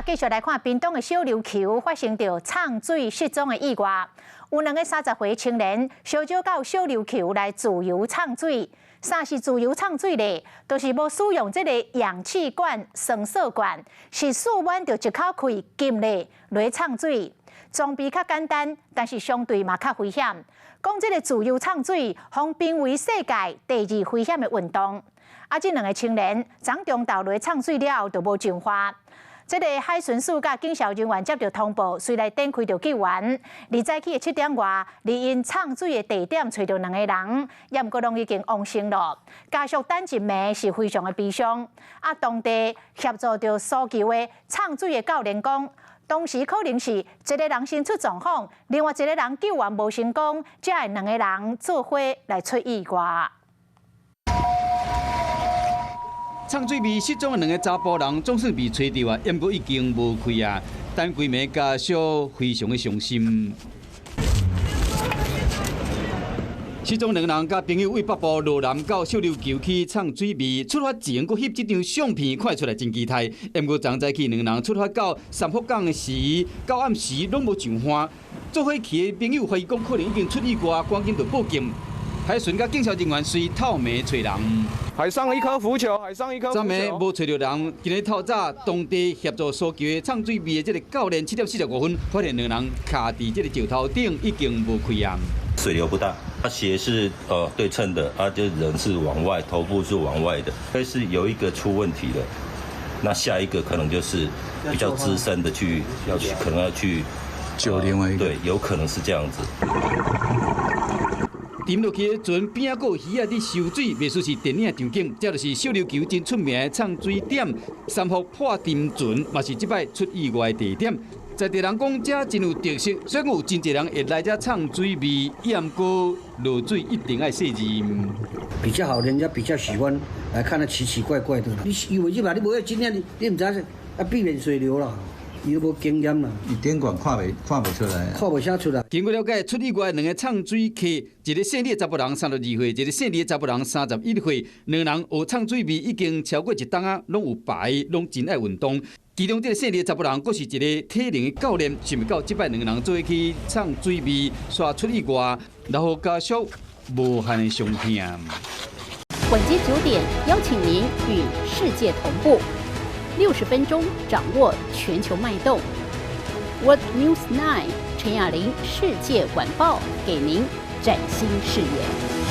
繼續來看屏東的小琉球發生著藏水失蹤的意外，有兩个30歲青年相招到小琉球來自由藏水。啥是自由藏水咧？就是無使用這個氧氣管、伸縮管，是四彎著一口氣撳咧來藏水。裝備較簡單，但是相對嘛較危險。講這個自由藏水，予評為世界第二危險的運動。啊，這兩个青年昨中晝來藏水了後，就無上岸。這个海巡署佮警消人員接著通報，隨來展開著救援。而早起的7點外，佇𪜶藏水的地點揣著兩个人，也毋過攏已經往生囉。家屬等一暝是非常的悲傷。啊，當地協助著搜救的藏水的教練講，當時可能是一个人先出狀況，另外一个人救援無成功，才會兩个人做伙來出意外。藏水暝失蹤的兩个查埔人總算被揣著啊，毋過已經無氣啊，等規暝家屬非常的傷心。失蹤兩个人佮朋友為北部羅南到小琉球去藏水暝，出發前閣翕這張相片，看出來真期待。毋過昨早起兩个人出發到三福港的時，到暗時攏無上岸。做伙去的朋友懷疑講可能已經出意外，趕緊就報警。海巡佮警消人員隨透暝揣人。海上一顆浮球，海上一顆浮球。昨暝無揣著人，今日透早當地協助搜救的藏水暝的這个教練7點45分，發現兩人卡佇這个石頭頂，已經無氣啊。水流不大，他鞋是對稱的，啊，就人是往外，頭部是往外的，但是有一個出問題的，那下一個可能就是比較資深的去要去，可能要去救另外一個，對，有可能是這樣子。沉落去的船邊仔閣有魚仔佇泅水，袂輸是電影場景。這就是小琉球真出名的藏水點，三福破沉船，嘛是這擺出意外的地點。在地人講，這真有特色，所以有真濟人會來這藏水暝，也毋過落水一定愛細認。比較好，人家比較喜歡來看那奇奇怪怪的。你以為這嘛，你無遐經驗，你毋知啊，避免水流啦。伊都無經驗啦，伊頂懸看袂出來，看袂啥出來。經過了解，出意外兩个藏水客，一个姓李的查埔人32歲，一个姓李的查埔人31歲。兩个人學藏水暝已經超過一冬仔，攏有牌，攏真愛運動。其中這个姓李的查埔人，閣是一个體能的教練，想袂到這擺兩个人做伙去藏水暝，煞出意外，然後家屬無限的傷痛。晚間9點，邀請您與世界同步。60分鐘掌握全球脈動。World News 9 陳雅玲世界晚報給您嶄新視野。